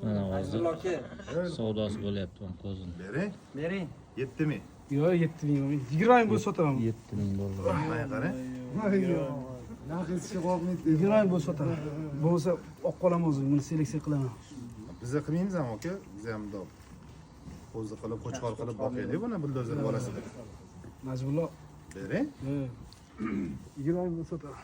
Mana hozir savdosi bo'lyapti bu qo'zini. Bering. Bering. 7000. Yo'q, 7000 bo'lmaydi. 20 ming bo'lsa sotaman. 7000 dollar. Mana qarang. 20 ming bo'lsa sotaman. Bo'lmasa olib qolaman o'zim, buni seleksiya qilaman. Biz qilmaymiz ham aka, biz ham bundoq qo'zi qilib, qo'chqor qilib boqaylik buni buldozer bolasida. Najibullo. Bering. Yo'q. 20 ming bo'lsa sotaman.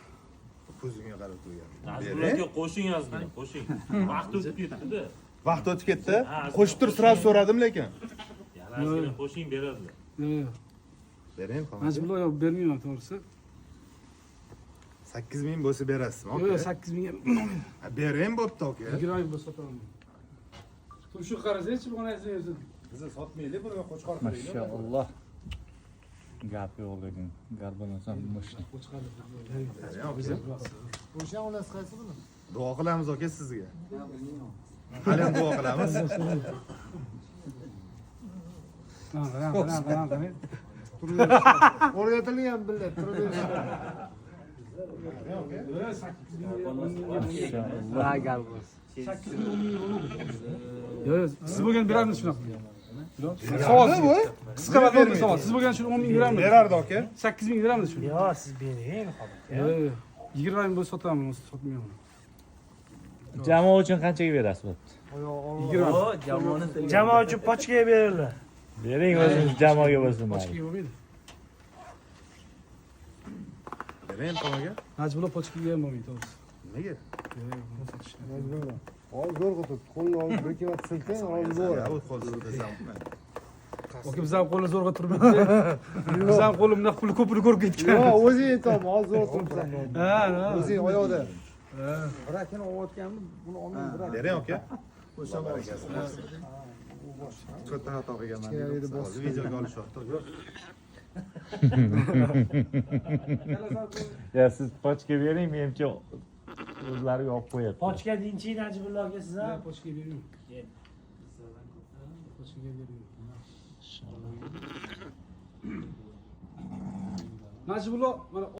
Ko'zimga qarab turgan. Najibullo Bering. aka qo'shing ozgina, qo'shing. Vaqt o'tib ketdi-da. Vaqt o'tib ketdi. Qo'shib tur sразу so'radim lekin. Yana ozgina qo'shing beradilar. Yo'q. Bering, Ilhom aka. Najibullo yo'q, bermayman to'g'risi. 8000 bo'lsa berasizmi Yo'q, aka? 8000 ming. Ha, Bering bo'pti aka. 20 ming bo'lsa sotaman. Tumshuq qarasangiz, onasi o'zi. Biz sotmaylik, buni qo'chqor qilaylik. Mashalloh. Gap yo'q lekin garbanasam мощный. Bering aka. Duo qilamiz aka sizga. Hali ham duo qilamiz. Qarang, qarang, qarang, qarang. O'rgatilgan billa, turib. Yo'q, 8 ming. Mashalloh. Ha, galbos. 8 ming, 10 ming bo'lmaydi. Yo'q, yo'q, siz bo'lgan beramiz shunaqa. Savol bu. Qisqa va to'g'ri savol. Siz bo'lgan shuni 10 ming beramiz. Berardi aka. 8 ming beramiz shuni. Yo'q, siz bering Ilhom aka. Yo'q, 20 ming bo'lsa sotaman, bo'lmasa sotmayman. Jamoa uchun qanchaga berasiz bo'pti? 20. O, jamoani Jamoa uchun pochkaga berildi. Bering o'zingiz jamoaga bo'lsin mayli. Pochkaga bo'lmaydi. Bering Ilhom aka. Najibullo pochkaga ham bo'lmaydi to'g'risi. Nega? Yo'q, buni sotishni. Hozir zo'rg'a turibdi. Qo'lni olib bir ikki marta siltang, hozir zo'r. Ya, u qo'l siltasam. Aka biz ham qo'li zo'rg'a turibdi. Biz ham qo'li bunaqa puli ko'pini ko'rib ketgan. Yo'q, o'zing aytyapman, hozir zo'r turibsan. Ha, ha. O'zing oyoqda. Birakini olayotganmi, buni olmang, birak. Bering aka. Katta xato qilganman. Hozir videoga olishyapti. Ya siz pochka bering, menimcha o'zlariga olib qo'yadi. Pochka deyinchi Najibullo aka siz ham. Pochkaga bermayman. Pochkaga bermayman. Najibullo mana.